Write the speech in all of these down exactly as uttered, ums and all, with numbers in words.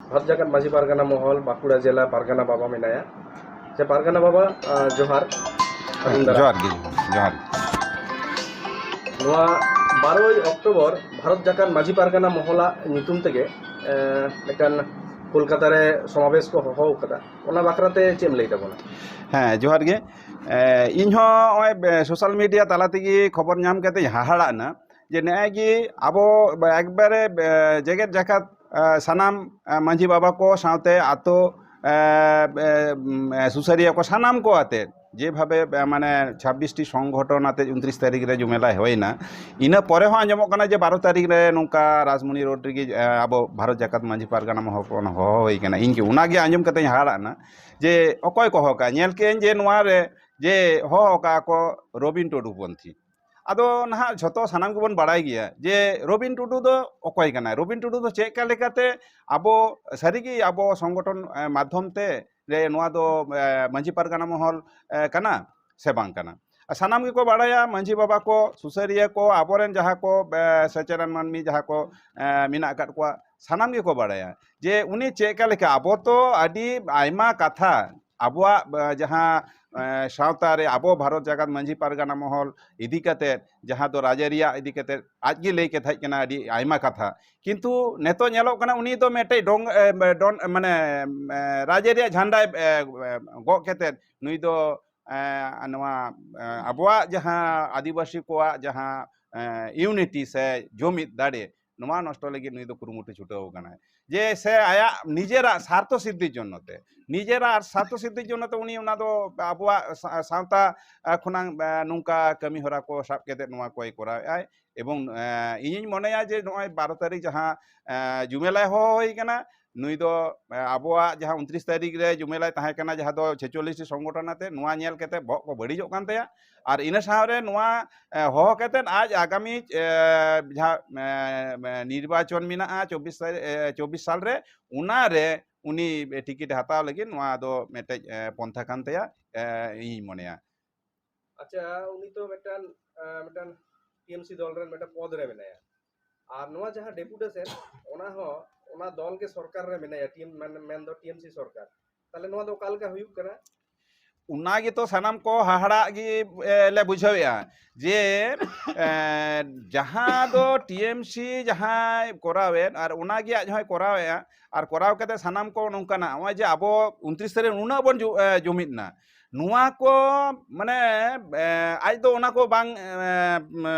ᱵᱷᱟᱨᱚᱛ ᱡᱟᱠᱟᱛ ᱢᱟᱹᱡᱷᱤ ᱯᱟᱨᱜᱟᱱᱟ ᱢᱚᱦᱚᱞ, ᱵᱟᱸᱠᱩᱲᱟ ᱡᱮᱞᱟ ᱯᱟᱨᱜᱟᱱᱟ ᱵᱟᱵᱟ ᱢᱮᱱᱟᱭᱟ᱾ ᱥᱮ ᱯᱟᱨᱜᱟᱱᱟ ᱵᱟᱵᱟ, ᱟᱸ, ᱡᱚᱦᱟᱨ᱾ ᱥᱟᱹᱜᱩᱱ ᱫᱟᱨᱟᱢ᱾ ᱡᱚᱦᱟᱨ ᱜᱮ, ᱡᱚᱦᱟᱨ᱾ ᱱᱚᱣᱟ ᱵᱟᱨᱚᱭ ᱚᱠᱴᱳᱵᱚᱨ ᱵᱷᱟᱨᱚᱛ ᱡᱟᱠᱟᱛ ᱢᱟᱹᱡᱷᱤ ᱯᱟᱨᱜᱟᱱᱟ ᱢᱚᱦᱚᱞᱟᱜ ᱧᱩᱛᱩᱢ ᱛᱮᱜᱮ, ᱮᱸ, ᱢᱤᱫᱴᱟᱝ ᱠᱳᱞᱠᱟᱛᱟ ᱨᱮ ᱥᱚᱢᱟᱵᱮᱥ ᱠᱚ ᱦᱚᱦᱚ ᱟᱠᱟᱫᱟ, ᱚᱱᱟ ᱵᱟᱠᱷᱨᱟ ᱛᱮ ᱪᱮᱫ ᱮᱢ ᱞᱟᱹᱭ ᱛᱟᱵᱚᱱᱟ? ᱦᱮᱸ, ᱡᱚᱦᱟᱨ ᱜᱮ᱾ ᱮ, ᱤᱧ ᱦᱚᱸ ᱱᱚᱜᱼᱚᱭ ᱵᱮ-, social media ᱛᱟᱞᱟ ᱛᱮᱜᱮ ᱠᱷᱚᱵᱚᱨ ᱧᱟᱢ ᱠᱟᱛᱮᱧ ᱦᱟᱦᱟᱲᱟᱜ ᱮᱱᱟ ᱡᱮ ᱱᱮᱜᱼᱮ ᱜᱮ ᱟᱵᱚ ᱮᱠᱵᱟᱨᱮ, ᱮ, ᱡᱮᱜᱮᱛ ᱡᱟᱠᱟᱛ, ᱮ, ᱥᱟᱱᱟᱢ, ᱮ, ᱢᱟᱹᱡᱷᱤ ᱵᱟᱵᱟ ᱠᱚ ᱥᱟᱶᱛᱮ ᱟᱛᱳ, ᱮ, ᱮ, ᱩᱢ, ᱮ, ᱥᱩᱥᱟᱹᱨᱤᱭᱟᱹ ᱠᱚ ᱥᱟᱱᱟᱢ ᱠᱚ ᱟᱛᱮ ᱡᱮᱵᱷᱟᱵᱮ, ᱮ, ᱢᱟᱱᱮ ᱪᱷᱟᱵᱵᱤᱥ ᱴᱤ ᱥᱚᱝᱜᱚᱴᱷᱚᱱ ᱟᱛᱮ ᱩᱱᱛᱨᱤᱥ ᱛᱟᱹᱨᱤᱠᱷ ᱨᱮ ᱡᱩᱢᱮᱞᱟᱭ ᱦᱩᱭᱱᱟ, ᱤᱱᱟᱹ ᱯᱚᱨᱮ ᱦᱚᱸ ᱟᱸᱡᱚᱢᱚᱜ ᱠᱟᱱᱟ ᱡᱮ ᱵᱟᱨᱚ ᱛᱟᱹᱨᱤᱠᱷ ᱨᱮ ᱱᱚᱝᱠᱟ ᱨᱟᱡᱽᱢᱚᱱᱤ ᱨᱳᱰ ᱨᱮᱜᱮ, ᱮ, ᱟᱵᱚ ᱵᱷᱟᱨᱚᱛ ᱡᱟᱠᱟᱛ ᱢᱟᱹᱡᱷᱤ ᱯᱟᱨᱜᱟᱱᱟ ᱢᱚᱦᱚᱞ ᱠᱷᱚᱱ ᱦᱚᱦᱚ ᱦᱩᱭ ᱠᱟᱱᱟ᱾ ᱤᱧ ᱜᱮ ᱚᱱᱟᱜᱮ ᱟᱸᱡᱚᱢ ᱠᱟᱛᱮᱧ ᱦᱟᱦᱟᱲᱟᱜ ᱮᱱᱟ ᱡᱮ ᱚᱠᱚᱭ ᱠᱚ ᱦᱚᱦᱚ ᱠᱟᱜᱼᱟ᱾ ᱧᱮᱞ ᱠᱮᱜᱼᱟᱹᱧ ᱡᱮ ᱱᱚᱣᱟ ᱨᱮ ᱡᱮ ᱦᱚᱦᱚ ᱠᱟᱜᱼᱟ ᱠᱚ ᱨᱚᱵᱤᱱ ᱴᱩᱰᱩ ᱯᱚᱱᱛᱷᱤ᱾ ᱟᱫᱚ ᱱᱟᱦᱟᱜ ᱡᱷᱚᱛᱚ ᱥᱟᱱᱟᱢ ᱜᱮᱵᱚᱱ ᱵᱟᱲᱟᱭ ᱜᱮᱭᱟ ᱡᱮ ᱨᱚᱵᱤᱱ ᱴᱩᱰᱩ ᱫᱚ ᱚᱠᱚᱭ ᱠᱟᱱᱟᱭ, ᱨᱚᱵᱤᱱ ᱴᱩᱰᱩ ᱫᱚ ᱪᱮᱫ ᱞᱮᱠᱟ ᱞᱮᱠᱟᱛᱮ ᱟᱵᱚ ᱥᱟᱹᱨᱤᱜᱮ ᱟᱵᱚ ᱥᱚᱝᱜᱚᱴᱷᱚᱱ, ᱮ, ᱢᱟᱫᱽᱫᱷᱚᱢ ᱛᱮ ᱡᱮ ᱱᱚᱣᱟ ᱫᱚ, ᱮ, ᱢᱟᱹᱡᱷᱤ ᱯᱟᱨᱜᱟᱱᱟ ᱢᱚᱦᱚᱞ, ᱮ, ᱠᱟᱱᱟ ᱥᱮ ᱵᱟᱝ ᱠᱟᱱᱟ᱾ ᱟᱨ ᱥᱟᱱᱟᱢ ᱜᱮᱠᱚ ᱵᱟᱲᱟᱭᱟ, ᱢᱟᱹᱡᱷᱤ ᱵᱟᱵᱟ ᱠᱚ, ᱥᱩᱥᱟᱹᱨᱤᱭᱟᱹ ᱠᱚ, ᱟᱵᱚᱨᱮᱱ ᱡᱟᱦᱟᱸ ᱠᱚ, ᱮ, ᱥᱮᱪᱮᱫᱟᱱ ᱢᱟᱹᱱᱢᱤ ᱡᱟᱦᱟᱸ ᱠᱚ, ᱮ, ᱢᱮᱱᱟᱜ ᱟᱠᱟᱫ ᱠᱚᱣᱟ, ᱥᱟᱱᱟᱢ ᱜᱮᱠᱚ ᱵᱟᱲᱟᱭᱟ ᱡᱮ ᱩᱱᱤ ᱪᱮᱫ ᱞᱮᱠᱟ ᱞᱮᱠᱟ᱾ ᱟᱵᱚ ᱛᱚ ᱟᱹᱰᱤ ᱟᱭᱢᱟ ᱠᱟᱛᱷᱟ ᱟᱵᱚᱣᱟᱜ, ᱮ, ᱡᱟᱦᱟᱸ, ᱮ, ᱥᱟᱶᱛᱟ ᱨᱮ ᱟᱵᱚ ᱵᱷᱟᱨᱚᱛ ᱡᱟᱠᱟᱛ ᱢᱟᱹᱡᱷᱤ ᱯᱟᱨᱜᱟᱱᱟ ᱢᱚᱦᱚᱞ ᱤᱫᱤ ᱠᱟᱛᱮᱫ, ᱡᱟᱦᱟᱸ ᱫᱚ ᱨᱟᱡᱽᱟᱹᱨᱤᱭᱟᱜ ᱤᱫᱤ ᱠᱟᱛᱮᱫ ᱟᱡ ᱜᱮ ᱞᱟᱹᱭ ᱠᱟᱛᱷᱟᱡ ᱠᱟᱱᱟ ᱟᱹᱰᱤ ᱟᱭᱢᱟ ᱠᱟᱛᱷᱟ, ᱠᱤᱱᱛᱩ ᱱᱤᱛᱚᱜ ᱧᱮᱞᱚᱜ ᱠᱟᱱᱟ ᱩᱱᱤ ᱫᱚ ᱢᱤᱫᱴᱮᱡ ᱰᱚᱝ, ᱮ, ᱰᱚᱱ, ᱢᱟᱱᱮ, ᱮ, ᱨᱟᱡᱽᱟᱹᱨᱤᱭᱟᱜ ᱡᱷᱟᱱᱰᱟᱭ, ᱮ, ᱮ, ᱜᱚᱜ ᱠᱟᱛᱮᱫ ᱱᱩᱭ ᱫᱚ, ᱮ, ᱱᱚᱣᱟ, ᱮ, ᱟᱵᱚᱣᱟᱜ ᱡᱟᱦᱟᱸ ᱟᱹᱫᱤᱵᱟᱹᱥᱤ ᱠᱚᱣᱟᱜ ᱡᱟᱦᱟᱸ, ᱮ, unity ᱥᱮ ᱡᱩᱢᱤᱫ ᱫᱟᱲᱮ, ᱱᱚᱣᱟ ᱱᱚᱥᱴᱚ ᱞᱟᱹᱜᱤᱫ ᱱᱩᱭ ᱫᱚ ᱠᱩᱨᱩᱢᱩᱴᱩ ᱪᱷᱩᱴᱟᱹᱣ ᱠᱟᱱᱟᱭ᱾ ᱡᱮ ᱥᱮ ᱟᱭᱟᱜ ᱱᱤᱡᱮᱨᱟᱜ ᱥᱟᱨᱛᱷᱚ ᱥᱤᱫᱽᱫᱷᱤ ᱡᱚᱱᱱᱚ ᱛᱮ, ᱱᱤᱡᱮᱨᱟᱜ ᱥᱟᱨᱛᱷᱚ ᱥᱤᱫᱽᱫᱷᱤ ᱡᱚᱱᱱᱚ ᱛᱮ ᱩᱱᱤ ᱚᱱᱟ ᱫᱚ ᱟᱵᱚᱣᱟᱜ ᱥᱟ-, ᱥᱟᱶᱛᱟ, ᱮ, ᱠᱷᱚᱱᱟᱝ, ᱮ, ᱱᱚᱝᱠᱟ ᱠᱟᱹᱢᱤ ᱦᱚᱨᱟ ᱠᱚ ᱥᱟᱵ ᱠᱟᱛᱮ ᱱᱚᱣᱟ ᱠᱚᱭ ᱠᱚᱨᱟᱣᱮᱫᱼᱟᱭ᱾ ᱮᱵᱚᱝ, ᱮ, ᱤᱧᱤᱧ ᱢᱚᱱᱮᱭᱟ ᱡᱮ ᱱᱚᱜᱼᱚᱭ ᱵᱟᱨᱚ ᱛᱟᱹᱨᱤᱠᱷ ᱡᱟᱦᱟᱸ, ᱮ, ᱡᱩᱢᱮᱞᱟᱭ ᱦᱚᱦᱚ ᱦᱩᱭ ᱠᱟᱱᱟ, ᱱᱩᱭ ᱫᱚ, ᱮ, ᱟᱵᱚᱣᱟᱜ ᱡᱟᱦᱟᱸ ᱩᱱᱛᱨᱤᱥ ᱛᱟᱹᱨᱤᱠᱷ ᱨᱮ ᱡᱩᱢᱮᱞᱟᱭ ᱛᱟᱦᱮᱸ ᱠᱟᱱᱟ, ᱡᱟᱦᱟᱸ ᱫᱚ ᱪᱷᱮᱪᱚᱞᱞᱤᱥ ᱴᱤ ᱥᱚᱝᱜᱚᱴᱷᱚᱱ ᱟᱛᱮ, ᱱᱚᱣᱟ ᱧᱮᱞ ᱠᱟᱛᱮ ᱵᱚᱦᱚᱜ ᱠᱚ ᱵᱟᱹᱲᱤᱡᱚᱜ ᱠᱟᱱ ᱛᱟᱭᱟ᱾ ᱟᱨ ᱤᱱᱟᱹ ᱥᱟᱶᱨᱮ ᱱᱚᱣᱟ, ᱮ, ᱦᱚᱦᱚ ᱠᱟᱛᱮ ᱟᱡ ᱟᱜᱟᱢᱤ, ᱮ, ᱡᱟᱦᱟᱸ, ᱮ, ᱮ, ᱱᱤᱨᱵᱟᱪᱚᱱ ᱢᱮᱱᱟᱜᱼᱟ ᱪᱚᱵᱵᱤᱥ ᱛᱟᱹᱨᱤ-, ᱮ, ᱪᱚᱵᱵᱤᱥ ᱥᱟᱞ ᱨᱮ, ᱚᱱᱟ ᱨᱮ ᱩᱱᱤ ᱴᱤᱠᱤᱴ ᱦᱟᱛᱟᱣ ᱞᱟᱹᱜᱤᱫ ᱱᱚᱣᱟ ᱫᱚ ᱢᱤᱫᱴᱮᱡ, ᱮ, ᱯᱚᱱᱛᱷᱟ ᱠᱟᱱ ᱛᱟᱭᱟ, ᱮ, ᱤᱧᱤᱧ ᱢᱚᱱᱮᱭᱟ᱾ ᱟᱪᱪᱷᱟ, ᱩᱱᱤ ᱛᱚ ᱢᱤᱫᱴᱟᱝ, ᱮ, ᱢᱤᱫᱴᱟᱝ ᱴᱤ ᱮᱢ ᱥᱤ ᱫᱚᱞ ᱨᱮᱱ ᱢᱤᱫᱴᱟᱝ ᱯᱚᱫᱽ ᱨᱮ ᱢᱮᱱᱟᱭᱟ᱾ ᱟᱨ ᱱᱚᱣᱟ ᱡᱟᱦᱟᱸ ᱰᱮᱯᱩᱴᱮᱥᱚᱱ, ᱚᱱᱟ ᱦᱚᱸ, ᱚᱱᱟ ᱫᱚᱞ ᱜᱮ ᱥᱚᱨᱠᱟᱨ ᱨᱮ ᱢᱮᱱᱟᱭᱟ, ᱴᱤ ᱮᱢ, ᱢᱮᱱ, ᱢᱮᱱᱫᱚ ᱴᱤ ᱮᱢ ᱥᱤ ᱥᱚᱨᱠᱟᱨ᱾ ᱛᱟᱦᱞᱮ ᱱᱚᱣᱟ ᱫᱚ ᱚᱠᱟ ᱞᱮᱠᱟ ᱦᱩᱭᱩᱜ ᱠᱟᱱᱟ? ᱚᱱᱟ ᱜᱮᱛᱚ ᱥᱟᱱᱟᱢ ᱠᱚ ᱦᱟᱦᱟᱲᱟᱜ ᱜᱮ, ᱮ, ᱞᱮ ᱵᱩᱡᱷᱟᱹᱣᱮᱫᱼᱟ ᱡᱮ, ᱮ, ᱡᱟᱦᱟᱸ ᱫᱚ ᱴᱤ ᱮᱢ ᱥᱤ ᱡᱟᱦᱟᱸᱭ ᱠᱚᱨᱟᱣᱮᱫ ᱟᱨ ᱚᱱᱟᱜᱮ ᱟᱡ ᱦᱚᱸᱭ ᱠᱚᱨᱟᱣᱮᱫᱼᱟ, ᱟᱨ ᱠᱚᱨᱟᱣ ᱠᱟᱛᱮ ᱥᱟᱱᱟᱢ ᱠᱚ ᱱᱚᱝᱠᱟᱱᱟᱜ, ᱱᱚᱜᱼᱚᱭ ᱡᱮ ᱟᱵᱚ ᱩᱱᱛᱨᱤᱥ ᱛᱟᱹᱨᱤᱠᱷ ᱱᱩᱱᱟᱹᱜ ᱵᱚᱱ ᱡᱩ-, ᱮ, ᱡᱩᱢᱤᱫ ᱮᱱᱟ, ᱱᱚᱣᱟ ᱠᱚ ᱢᱟᱱᱮ, ᱮ, ᱟᱡ ᱫᱚ ᱚᱱᱟ ᱠᱚ ᱵᱟᱝ, ᱮ,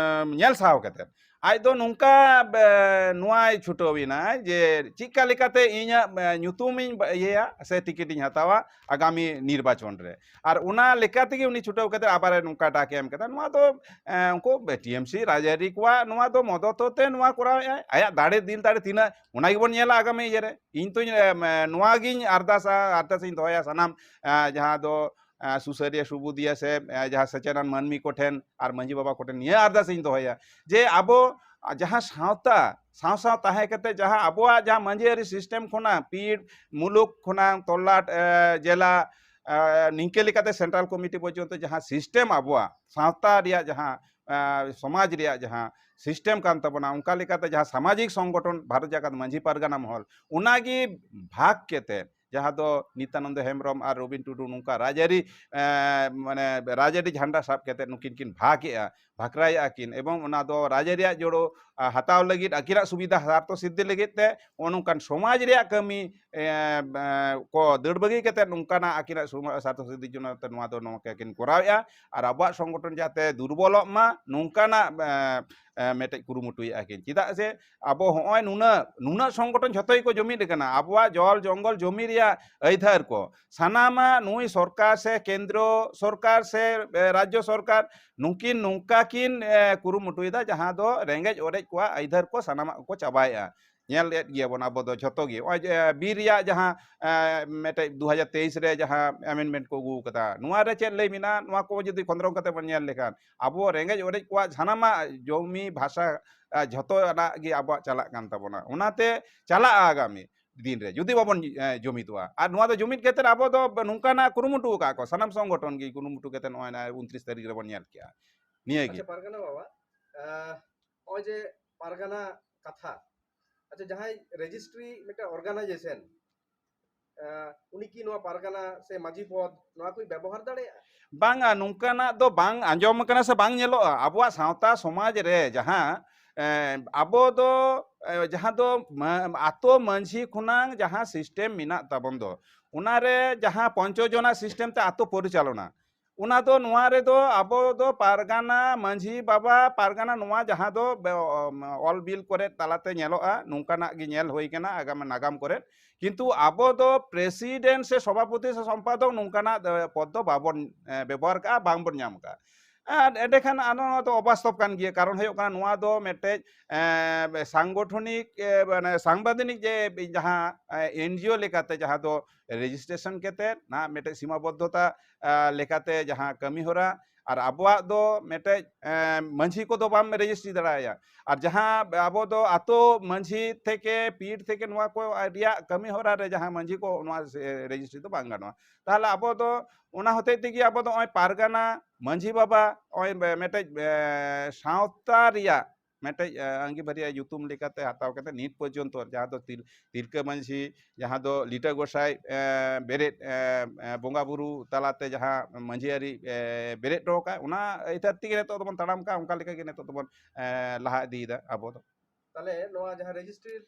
ᱧᱮᱞ ᱥᱟᱦᱟᱣ ᱠᱟᱛᱮ ᱟᱡ ᱫᱚ ᱱᱚᱝᱠᱟ, ᱮ, ᱱᱚᱣᱟᱭ ᱪᱷᱩᱴᱟᱹᱣ ᱮᱱᱟ ᱡᱮ ᱪᱮᱫᱠᱟ ᱞᱮᱠᱟᱛᱮ ᱤᱧᱟᱹᱜ, ᱮ, ᱧᱩᱛᱩᱢᱤᱧ ᱤᱭᱟᱹᱭᱟ ᱥᱮ ᱴᱤᱠᱤᱴ ᱤᱧ ᱦᱟᱛᱟᱣᱟ ᱟᱜᱟᱢᱤ ᱱᱤᱨᱵᱟᱪᱚᱱ ᱨᱮ᱾ ᱟᱨ ᱚᱱᱟ ᱞᱮᱠᱟ ᱛᱮᱜᱮ ᱩᱱᱤ ᱪᱷᱩᱴᱟᱹᱣ ᱠᱟᱛᱮ ᱟᱵᱟᱨᱮ ᱱᱚᱝᱠᱟ ᱰᱟᱠᱮ ᱮᱢ ᱠᱮᱫᱟ᱾ ᱱᱚᱣᱟ ᱫᱚ, ᱮ, ᱩᱱᱠᱩ ᱴᱤ ᱮᱢ ᱥᱤ ᱨᱟᱡᱽᱟᱹᱨᱤ ᱠᱚᱣᱟᱜ ᱱᱚᱣᱟ ᱫᱚ ᱢᱚᱫᱚᱛ ᱛᱮ ᱱᱚᱣᱟ ᱠᱚᱨᱟᱣᱮᱫᱼᱟᱭ᱾ ᱟᱭᱟᱜ ᱫᱟᱲᱮ, ᱫᱤᱞ ᱫᱟᱲᱮ ᱛᱤᱱᱟᱹᱜ, ᱚᱱᱟ ᱜᱮᱵᱚᱱ ᱧᱮᱞᱟ ᱟᱜᱟᱢᱤ ᱤᱭᱟᱹ ᱨᱮ᱾ ᱤᱧ ᱛᱚᱧ, ᱮ, ᱱᱚᱣᱟ ᱜᱤᱧ ᱟᱨᱫᱟᱥᱟ, ᱟᱨᱫᱟᱥ ᱤᱧ ᱫᱚᱦᱚᱭᱟ ᱥᱟᱱᱟᱢ, ᱮ, ᱡᱟᱦᱟᱸ ᱫᱚ, ᱮ, ᱥᱩᱥᱟᱹᱨᱤᱭᱟᱹ ᱥᱩᱵᱩᱫᱤᱭᱟᱹ ᱥᱮ, ᱮ, ᱡᱟᱦᱟᱸ ᱥᱮᱪᱮᱫᱟᱱ ᱢᱟᱹᱱᱢᱤ ᱠᱚᱴᱷᱮᱱ ᱟᱨ ᱢᱟᱹᱡᱷᱤ ᱵᱟᱵᱟ ᱠᱚᱴᱷᱮᱱ ᱱᱤᱭᱟᱹ ᱟᱨᱫᱟᱥ ᱤᱧ ᱫᱚᱦᱚᱭᱟ ᱡᱮ ᱟᱵᱚ ᱡᱟᱦᱟᱸ ᱥᱟᱶᱛᱟ ᱥᱟᱶ ᱥᱟᱶ ᱛᱟᱦᱮᱸ ᱠᱟᱛᱮ ᱡᱟᱦᱟᱸ ᱟᱵᱚᱣᱟᱜ ᱡᱟᱦᱟᱸ ᱢᱟᱹᱡᱷᱤ ᱟᱹᱨᱤ ᱥᱤᱥᱴᱮᱢ ᱠᱷᱚᱱᱟᱜ ᱯᱤᱲ ᱢᱩᱞᱩᱠ ᱠᱷᱚᱱᱟᱜ ᱛᱚᱞᱟᱴ, ᱮ, ᱡᱮᱞᱟ, ᱮ, ᱱᱤᱝᱠᱟᱹ ᱞᱮᱠᱟᱛᱮ ᱥᱮᱱᱴᱨᱟᱞ ᱠᱚᱢᱤᱴᱤ ᱯᱚᱨᱡᱚᱱᱛᱚ ᱡᱟᱦᱟᱸ ᱥᱤᱥᱴᱮᱢ ᱟᱵᱚᱣᱟᱜ ᱥᱟᱶᱛᱟ ᱨᱮᱭᱟᱜ ᱡᱟᱦᱟᱸ, ᱮ, ᱥᱚᱢᱟᱡᱽ ᱨᱮᱭᱟᱜ ᱡᱟᱦᱟᱸ ᱥᱤᱥᱴᱮᱢ ᱠᱟᱱ ᱛᱟᱵᱚᱱᱟ, ᱚᱱᱠᱟ ᱞᱮᱠᱟᱛᱮ ᱡᱟᱦᱟᱸ ᱥᱟᱢᱟᱡᱤᱠ ᱥᱚᱝᱜᱚᱴᱷᱚᱱ ᱵᱷᱟᱨᱚᱛ ᱡᱟᱠᱟᱛ ᱢᱟᱹᱡᱷᱤ ᱯᱟᱨᱜᱟᱱᱟ ᱢᱚᱦᱚᱞ, ᱚᱱᱟᱜᱮ ᱵᱷᱟᱜᱽ ᱠᱟᱛᱮ ᱡᱟᱦᱟᱸ ᱫᱚ ᱱᱤᱛᱟᱱᱚᱱᱫᱚ ᱦᱮᱢᱵᱨᱚᱢ ᱟᱨ ᱨᱚᱵᱤᱱ ᱴᱩᱰᱩ ᱱᱚᱝᱠᱟ ᱨᱟᱡᱽᱟᱹᱨᱤ, ᱮ, ᱢᱟᱱᱮ ᱨᱟᱡᱽᱟᱹᱨᱤ ᱡᱷᱟᱱᱰᱟ ᱥᱟᱵ ᱠᱟᱛᱮ ᱱᱩᱠᱤᱱ ᱠᱤᱱ ᱵᱷᱟᱜᱽ ᱮᱜᱼᱟ, ᱵᱷᱟᱠᱨᱟᱭᱮᱜᱼᱟ ᱠᱤᱱ, ᱮᱵᱚᱝ ᱚᱱᱟ ᱫᱚ ᱨᱟᱡᱽᱟᱹᱨᱤᱭᱟᱜ ᱡᱳᱲᱳ, ᱟ, ᱦᱟᱛᱟᱣ ᱞᱟᱹᱜᱤᱫ, ᱟᱹᱠᱤᱱᱟᱜ ᱥᱩᱵᱤᱫᱷᱟ ᱥᱟᱨᱛᱷᱚ ᱥᱤᱫᱽᱫᱷᱤ ᱞᱟᱹᱜᱤᱫ ᱛᱮ ᱱᱚᱜᱼᱚ ᱱᱚᱝᱠᱟᱱ ᱥᱚᱢᱟᱡᱽ ᱨᱮᱭᱟᱜ ᱠᱟᱹᱢᱤ, ᱮ, ᱮ, ᱠᱚ ᱫᱟᱹᱲ ᱵᱟᱹᱜᱤ ᱠᱟᱛᱮ ᱱᱚᱝᱠᱟᱱᱟᱜ ᱟᱹᱠᱤᱱᱟᱜ ᱥᱚᱢᱟ-, ᱥᱟᱨᱛᱷᱚ ᱥᱤᱫᱽᱫᱷᱤ ᱡᱚᱱᱱᱚ ᱛᱮ ᱱᱚᱣᱟ ᱫᱚ ᱱᱚᱝᱠᱟ ᱠᱤᱱ ᱠᱚᱨᱟᱣᱮᱜᱼᱟ᱾ ᱟᱨ ᱟᱵᱚᱣᱟᱜ ᱥᱚᱝᱜᱚᱴᱷᱚᱱ ᱡᱟᱛᱮ ᱫᱩᱨᱵᱚᱞᱚᱜ ᱢᱟ, ᱱᱚᱝᱠᱟᱱᱟᱜ, ᱮ, ᱮ, ᱢᱤᱫᱴᱮᱡ ᱠᱩᱨᱩᱢᱩᱴᱩᱭᱮᱜᱼᱟ ᱠᱤᱱ᱾ ᱪᱮᱫᱟᱜ ᱥᱮ ᱟᱵᱚ ᱦᱚᱸᱜᱼᱚᱭ ᱱᱩᱱᱟᱹᱜ, ᱱᱩᱱᱟᱹᱜ ᱥᱚᱝᱜᱚᱴᱷᱚᱱ ᱡᱷᱚᱛᱚ ᱜᱮᱠᱚ ᱡᱩᱢᱤᱫ ᱟᱠᱟᱱᱟ, ᱟᱵᱚᱣᱟᱜ ᱡᱚᱞ ᱡᱚᱝᱜᱚᱞ ᱡᱚᱢᱤ ᱨᱮᱭᱟᱜ ᱟᱹᱭᱫᱷᱟᱹᱨ ᱠᱚ ᱥᱟᱱᱟᱢᱟᱜ ᱱᱩᱭ ᱥᱚᱨᱠᱟᱨ ᱥᱮ ᱠᱮᱱᱫᱨᱚ ᱥᱚᱨᱠᱟᱨ ᱥᱮ, ᱮ, ᱨᱟᱡᱽᱡᱚ ᱥᱚᱨᱠᱟᱨ ᱱᱩᱠᱤᱱ ᱱᱚᱝᱠᱟ ᱠᱤᱱ, ᱮ, ᱠᱩᱨᱩᱢᱩᱴᱩᱭᱮᱫᱟ, ᱡᱟᱦᱟᱸ ᱫᱚ ᱨᱮᱸᱜᱮᱡ ᱚᱨᱮᱡ ᱠᱚᱣᱟᱜ ᱟᱹᱭᱫᱷᱟᱹᱨ ᱠᱚ ᱥᱟᱱᱟᱢᱟᱜ ᱠᱚ ᱪᱟᱵᱟᱭᱮᱜᱼᱟ᱾ ᱧᱮᱞᱮᱫ ᱜᱮᱭᱟᱵᱚᱱ ᱟᱵᱚ ᱫᱚ ᱡᱷᱚᱛᱚ ᱜᱮ᱾ ᱱᱚᱜᱼᱚᱭ ᱡᱮ ᱵᱤᱨ ᱨᱮᱭᱟᱜ ᱡᱟᱦᱟᱸ, ᱮ, ᱢᱤᱫᱴᱮᱡ ᱫᱩ ᱦᱟᱡᱟᱨ ᱛᱮᱭᱤᱥ ᱨᱮ ᱡᱟᱦᱟᱸ amendment ᱠᱚ ᱟᱹᱜᱩ ᱠᱟᱫᱟ, ᱱᱚᱣᱟ ᱨᱮ ᱪᱮᱫ ᱞᱟᱹᱭ ᱢᱮᱱᱟᱜᱼᱟ? ᱱᱚᱣᱟ ᱠᱚ ᱡᱩᱫᱤ ᱠᱷᱚᱸᱫᱽᱨᱚᱝ ᱠᱟᱛᱮ ᱵᱚᱱ ᱧᱮᱞ ᱞᱮᱠᱷᱟᱱ, ᱟᱵᱚ ᱨᱮᱸᱜᱮᱡ ᱚᱨᱮᱡ ᱠᱚᱣᱟᱜ ᱥᱟᱱᱟᱢᱟᱜ ᱡᱚᱢᱤ, ᱵᱷᱟᱥᱟ, ᱮ, ᱡᱷᱚᱛᱚ ᱟᱱᱟᱜ ᱜᱮ ᱟᱵᱚᱣᱟᱜ ᱪᱟᱞᱟᱜ ᱠᱟᱱ ᱛᱟᱵᱚᱱᱟ᱾ ᱚᱱᱟᱛᱮ ᱪᱟᱞᱟᱜᱼᱟ ᱟᱜᱟᱢᱤ ᱫᱤᱱ ᱨᱮ, ᱡᱩᱫᱤ ᱵᱟᱵᱚᱱ, ᱮ, ᱡᱩᱢᱤᱫᱚᱜᱼᱟ᱾ ᱟᱨ ᱱᱚᱣᱟ ᱫᱚ ᱡᱩᱢᱤᱫ ᱠᱟᱛᱮ ᱟᱵᱚ ᱫᱚ ᱱᱚᱝᱠᱟᱱᱟᱜ ᱠᱩᱨᱩᱢᱩᱴᱩ ᱟᱠᱟᱫ ᱠᱚ, ᱥᱟᱱᱟᱢ ᱥᱚᱝᱜᱚᱴᱷᱚᱱ ᱜᱮ ᱠᱩᱨᱩᱢᱩᱴᱩ ᱠᱟᱛᱮ ᱱᱚᱜᱼᱚᱭ ᱱᱟ ᱩᱱᱛᱨᱤᱥ ᱛᱟᱹᱨᱤᱠᱷ ᱨᱮᱵᱚᱱ ᱧᱮᱞ ᱠᱮᱜᱼᱟ᱾ ᱱᱤᱭᱟᱹ ᱜᱮ᱾ ᱟᱪᱪᱷᱟ, ᱯᱟᱨᱜᱟᱱᱟ ᱵᱟᱵᱟ, ᱮ, ᱱᱚᱜᱼᱚᱭ ᱡᱮ ᱯᱟᱨᱜᱟᱱᱟ ᱠᱟᱛᱷᱟ, ᱟᱪᱪᱷᱟ, ᱡᱟᱦᱟᱸᱭ ᱨᱮᱡᱤᱥᱴᱨᱤ ᱢᱤᱫᱴᱟᱝ ᱚᱨᱜᱟᱱᱟᱭᱡᱮᱥᱚᱱ, ᱩᱱᱤ ᱠᱤ ᱱᱚᱣᱟ ᱯᱟᱨᱜᱟᱱᱟ ᱥᱮ ᱢᱟᱹᱡᱷᱤ ᱯᱚᱫ ᱱᱚᱣᱟ ᱠᱚᱭ ᱵᱮᱵᱚᱦᱟᱨ ᱫᱟᱲᱮᱭᱟᱜᱼᱟ? ᱵᱟᱝᱟ, ᱱᱚᱝᱠᱟᱱᱟᱜ ᱫᱚ ᱵᱟᱝ ᱟᱸᱡᱚᱢ ᱟᱠᱟᱱᱟ ᱥᱮ ᱵᱟᱝ ᱧᱮᱞᱚᱜᱼᱟ᱾ ᱟᱵᱚᱣᱟᱜ ᱥᱟᱶᱛᱟ ᱥᱚᱢᱟᱡᱽ ᱨᱮ ᱡᱟᱦᱟᱸ ᱮ, ᱟᱵᱚ ᱫᱚ ᱮ, ᱡᱟᱦᱟᱸ ᱫᱚ ᱢᱟ- ᱟᱛᱳ ᱢᱟᱹᱡᱷᱤ ᱠᱷᱚᱱᱟᱝ ᱡᱟᱦᱟᱸ ᱥᱤᱥᱴᱮᱢ ᱢᱮᱱᱟᱜ ᱛᱟᱵᱚᱱ ᱫᱚ, ᱚᱱᱟᱨᱮ ᱡᱟᱦᱟᱸ ᱯᱚᱧᱪᱚ ᱡᱚᱱᱟ ᱥᱤᱥᱴᱮᱢ ᱛᱮ ᱟᱛᱳ ᱯᱚᱨᱤᱪᱟᱞᱚᱱᱟ, ᱚᱱᱟ ᱫᱚ ᱱᱚᱣᱟ ᱨᱮᱫᱚ ᱟᱵᱚ ᱫᱚ ᱯᱟᱨᱜᱟᱱᱟ ᱢᱟᱹᱡᱷᱤ ᱵᱟᱵᱟ, ᱯᱟᱨᱜᱟᱱᱟ ᱱᱚᱣᱟ ᱡᱟᱦᱟᱸ ᱫᱚ ᱵᱮ- ᱚᱞ ᱵᱤᱞ ᱠᱚᱨᱮ ᱛᱟᱞᱟᱛᱮ ᱧᱮᱞᱚᱜᱼᱟ, ᱱᱚᱝᱠᱟᱱᱟᱜ ᱜᱮ ᱧᱮᱞ ᱦᱩᱭ ᱠᱟᱱᱟ ᱟᱜᱟᱢ ᱱᱟᱜᱟᱢ ᱠᱚᱨᱮ᱾ ᱠᱤᱱᱛᱩ ᱟᱵᱚ ᱫᱚ ᱯᱨᱮᱥᱤᱰᱮᱱᱴ ᱥᱮ ᱥᱚᱵᱷᱟᱯᱚᱛᱤ ᱥᱮ ᱥᱚᱢᱯᱟᱫᱚᱠ ᱱᱚᱝᱠᱟᱱᱟᱜ ᱮ, ᱯᱚᱫ ᱫᱚ ᱵᱟᱵᱚᱱ ᱮ, ᱵᱮᱵᱚᱦᱟᱨ ᱠᱟᱜᱼᱟ, ᱵᱟᱝᱵᱚᱱ ᱧᱟᱢ ᱠᱟᱜᱼᱟ᱾ ᱟᱨ ᱮᱸᱰᱮᱠᱷᱟᱱ ᱟᱨ ᱱᱚᱣᱟ ᱫᱚ ᱚᱵᱟᱥᱛᱚᱵ ᱠᱟᱱ ᱜᱮᱭᱟ᱾ ᱠᱟᱨᱚᱱ ᱦᱩᱭᱩᱜ ᱠᱟᱱᱟ, ᱱᱚᱣᱟ ᱫᱚ ᱢᱤᱫᱴᱮᱡ ᱮ, ᱥᱟᱝᱜᱚᱴᱷᱚᱱᱤᱠ ᱮ, ᱢᱟᱱᱮ ᱥᱟᱝᱵᱤᱫᱷᱟᱱᱤᱠ ᱡᱮ ᱡᱟᱦᱟᱸ ᱮᱱᱡᱤᱳ ᱞᱮᱠᱟᱛᱮ ᱡᱟᱦᱟᱸ ᱫᱚ ᱨᱮᱡᱤᱥᱴᱨᱮᱥᱚᱱ ᱠᱟᱛᱮ ᱱᱟᱦᱟᱜ ᱢᱤᱫᱴᱮᱡ ᱥᱤᱢᱟᱵᱚᱫᱽᱫᱷᱚᱛᱟ ᱮ, ᱞᱮᱠᱟᱛᱮ ᱡᱟᱦᱟᱸ ᱠᱟᱹᱢᱤ ᱦᱚᱨᱟ, ᱟᱨ ᱟᱵᱚᱣᱟᱜ ᱫᱚ ᱢᱤᱫᱴᱮᱡ ᱮ, ᱢᱟᱹᱡᱷᱤ ᱠᱚᱫᱚ ᱵᱟᱢ ᱨᱮᱡᱤᱥᱴᱨᱤ ᱫᱟᱲᱮᱭᱟᱭᱟ᱾ ᱟᱨ ᱡᱟᱦᱟᱸ ᱟᱵᱚ ᱫᱚ ᱟᱛᱳ ᱢᱟᱹᱡᱷᱤ ᱛᱷᱮᱠᱮ ᱯᱤᱲ ᱛᱷᱮᱠᱮ ᱱᱚᱣᱟ ᱠᱚ ᱨᱮᱭᱟᱜ ᱠᱟᱹᱢᱤ ᱦᱚᱨᱟ ᱨᱮ ᱡᱟᱦᱟᱸ ᱢᱟᱹᱡᱷᱤ ᱠᱚ ᱱᱚᱣᱟ ᱨᱮᱡᱤᱥᱴᱨᱤ ᱫᱚ ᱵᱟᱝ ᱜᱟᱱᱚᱜᱼᱟ᱾ ᱛᱟᱦᱚᱞᱮ ᱟᱵᱚ ᱫᱚ ᱚᱱᱟ ᱦᱚᱛᱮᱡ ᱛᱮᱜᱮ ᱟᱵᱚ ᱫᱚ ᱱᱚᱜᱼᱚᱭ ᱯᱟᱨᱜᱟᱱᱟ ᱢᱟᱹᱡᱷᱤ ᱵᱟᱵᱟ ᱱᱚᱜᱼᱚᱭ ᱢᱤᱫᱴᱮᱡ ᱮ, ᱥᱟᱶᱛᱟ ᱨᱮᱭᱟᱜ ᱢᱤᱫᱴᱮᱡ ᱮ, ᱟᱹᱝᱜᱤᱵᱷᱟᱹᱨᱤᱭᱟᱹ ᱧᱩᱛᱩᱢ ᱞᱮᱠᱟᱛᱮ ᱦᱟᱛᱟᱣ ᱠᱟᱛᱮ ᱱᱤᱛ ᱯᱚᱨᱡᱚᱱᱛᱚ ᱡᱟᱦᱟᱸ ᱫᱚ ᱛᱤᱞ- ᱛᱤᱞᱠᱟᱹ ᱢᱟᱹᱡᱷᱤ, ᱡᱟᱦᱟᱸ ᱫᱚ ᱞᱤᱴᱟᱹ ᱜᱚᱸᱥᱟᱭ ᱮ, ᱵᱮᱨᱮᱫ ᱮ, ᱮ, ᱵᱚᱸᱜᱟ ᱵᱩᱨᱩ ᱛᱟᱞᱟᱛᱮ ᱡᱟᱦᱟᱸ ᱢᱟᱹᱡᱷᱤ ᱟᱹᱨᱤ ᱮ, ᱵᱮᱨᱮᱫ ᱦᱚᱴᱚ ᱠᱟᱜ, ᱚᱱᱟ ᱤᱛᱟᱹᱨ ᱛᱮᱜᱮ ᱱᱤᱛᱚᱜ ᱫᱚᱵᱚᱱ ᱛᱟᱲᱟᱢ ᱠᱟᱜᱼᱟ, ᱚᱱᱠᱟ ᱞᱮᱠᱟ ᱜᱮ ᱱᱤᱛᱚᱜ ᱫᱚᱵᱚᱱ ᱮ, ᱞᱟᱦᱟ ᱤᱫᱤᱭᱮᱫᱟ ᱟᱵᱚ ᱫᱚ᱾ ᱛᱟᱦᱞᱮ ᱱᱚᱣᱟ ᱡᱟᱦᱟᱸ ᱨᱮᱡᱤᱥᱴᱨᱤ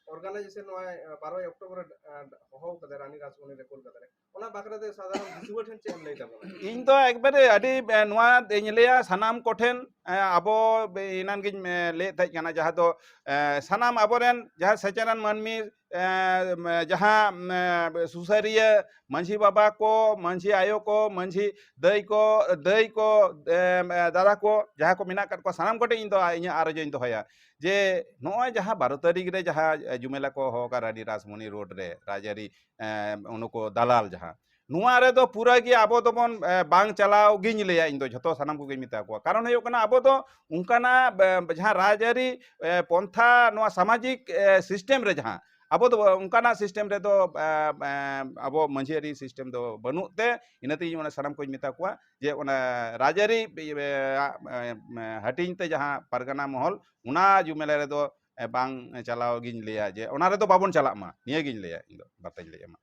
ᱚᱨᱜᱟᱱᱟᱭᱡᱮᱥᱚᱱ ᱱᱚᱣᱟ ᱵᱟᱨᱚᱭ ᱚᱠᱴᱳᱵᱚᱨ ᱨᱮ ᱮ, ᱦᱚᱦᱚ ᱠᱟᱫᱟ ᱨᱟᱱᱤ ᱨᱟᱥᱢᱚᱱᱤ ᱨᱮ ᱠᱳᱞᱠᱟᱛᱟ ᱨᱮ, ᱚᱱᱟ ᱵᱟᱠᱷᱨᱟ ᱛᱮ ᱥᱟᱫᱷᱟᱨᱚᱱ ᱫᱤᱥᱩᱣᱟᱹ ᱴᱷᱮᱱ ᱪᱮᱫ ᱮᱢ ᱞᱟᱹᱭ ᱛᱟᱵᱚᱱᱟ? ᱤᱧ ᱫᱚ ᱮᱠᱵᱟᱨᱮ ᱟᱹᱰᱤ ᱮ, ᱱᱚᱣᱟ ᱤᱧ ᱞᱟᱹᱭᱟ ᱥᱟᱱᱟᱢ ᱠᱚᱴᱷᱮᱱ ᱮ, ᱟᱵᱚ ᱮᱱᱟᱱ ᱜᱤᱧ ᱮ, ᱞᱟᱹᱭᱮᱫ ᱛᱟᱦᱮᱸ ᱠᱟᱱᱟ, ᱡᱟᱦᱟᱸ ᱫᱚ ᱮ, ᱥᱟᱱᱟᱢ ᱟᱵᱚᱨᱮᱱ ᱡᱟᱦᱟᱸ ᱥᱮᱪᱮᱫᱟᱱ ᱢᱟᱹᱱᱢᱤ ᱮ, ᱡᱟᱦᱟᱸ ᱮ, ᱥᱩᱥᱟᱹᱨᱤᱭᱟᱹ ᱢᱟᱹᱡᱷᱤ ᱵᱟᱵᱟ ᱠᱚ, ᱢᱟᱹᱡᱷᱤ ᱟᱭᱳ ᱠᱚ, ᱢᱟᱹᱡᱷᱤ ᱫᱟᱹᱭ ᱠᱚ, ᱫᱟᱹᱭ ᱠᱚ, ᱮ, ᱮ, ᱫᱟᱫᱟ ᱠᱚ, ᱡᱟᱦᱟᱸ ᱠᱚ ᱢᱮᱱᱟᱜ ᱟᱠᱟᱫ ᱠᱚᱣᱟ, ᱥᱟᱱᱟᱢ ᱠᱚᱴᱷᱮᱱ ᱤᱧ ᱫᱚ ᱤᱧᱟᱹᱜ ᱟᱨᱚᱡᱽ ᱤᱧ ᱫᱚᱦᱚᱭᱟ ᱡᱮ ᱱᱚᱜᱼᱚᱭ ᱡᱟᱦᱟᱸ ᱵᱟᱨᱚ ᱛᱟᱹᱨᱤᱠᱷ ᱨᱮ ᱡᱟᱦᱟᱸ ᱡᱩᱢᱮᱞᱟ ᱠᱚ ᱦᱚᱦᱚ ᱟᱠᱟᱫ ᱨᱟᱱᱤ ᱨᱟᱥᱢᱚᱱᱤ ᱨᱳᱰ ᱨᱮ ᱨᱟᱡᱽᱟᱹᱨᱤ ᱮ, ᱩᱱᱠᱩ ᱫᱟᱞᱟᱞ ᱡᱟᱦᱟᱸ, ᱱᱚᱣᱟ ᱨᱮᱫᱚ ᱯᱩᱨᱟᱹ ᱜᱮ ᱟᱵᱚ ᱫᱚᱵᱚᱱ ᱮ, ᱵᱟᱝ ᱪᱟᱞᱟᱣ ᱜᱤᱧ ᱞᱟᱹᱭᱟ ᱤᱧ ᱫᱚ, ᱡᱷᱚᱛᱚ ᱥᱟᱱᱟᱢ ᱠᱚᱜᱮᱧ ᱢᱮᱛᱟ ᱠᱚᱣᱟ᱾ ᱠᱟᱨᱚᱱ ᱦᱩᱭᱩᱜ ᱠᱟᱱᱟ, ᱟᱵᱚ ᱫᱚ ᱚᱱᱠᱟᱱᱟᱜ ᱮ, ᱡᱟᱦᱟᱸ ᱨᱟᱡᱽᱟᱹᱨᱤ ᱮ, ᱯᱚᱱᱛᱷᱟ, ᱱᱚᱣᱟ ᱥᱟᱢᱟᱡᱤᱠ ᱮ, ᱥᱤᱥᱴᱮᱢ ᱨᱮ ᱡᱟᱦᱟᱸ ᱟᱵᱚ ᱫᱚ ᱚᱱᱠᱟᱱᱟᱜ ᱥᱤᱥᱴᱮᱢ ᱨᱮᱫᱚ ᱮ, ᱮ, ᱟᱵᱚ ᱢᱟᱹᱡᱷᱤ ᱟᱹᱨᱤ ᱥᱤᱥᱴᱮᱢ ᱫᱚ ᱵᱟᱹᱱᱩᱜ ᱛᱮ, ᱤᱱᱟᱹᱛᱮ ᱤᱧ ᱚᱱᱟ ᱥᱟᱱᱟᱢ ᱠᱚᱧ ᱢᱮᱛᱟ ᱠᱚᱣᱟ ᱡᱮ ᱚᱱᱟ ᱨᱟᱡᱽᱟᱹᱨᱤ ᱮ, ᱮ, ᱦᱟᱹᱴᱤᱧ ᱛᱮ ᱡᱟᱦᱟᱸ ᱯᱟᱨᱜᱟᱱᱟ ᱢᱚᱦᱚᱞ, ᱚᱱᱟ ᱡᱩᱢᱮᱞᱟ ᱨᱮᱫᱚ ᱮ, ᱵᱟᱝ ᱪᱟᱞᱟᱣ ᱜᱤᱧ ᱞᱟᱹᱭᱟ, ᱡᱮ ᱚᱱᱟ ᱨᱮᱫᱚ ᱵᱟᱵᱚᱱ ᱪᱟᱞᱟᱜ ᱢᱟ, ᱱᱤᱭᱟᱹ ᱜᱤᱧ ᱞᱟᱹᱭᱟ ᱤᱧ ᱫᱚ, ᱵᱟᱨᱛᱟᱧ ᱞᱟᱹᱭᱟ ᱢᱟ᱾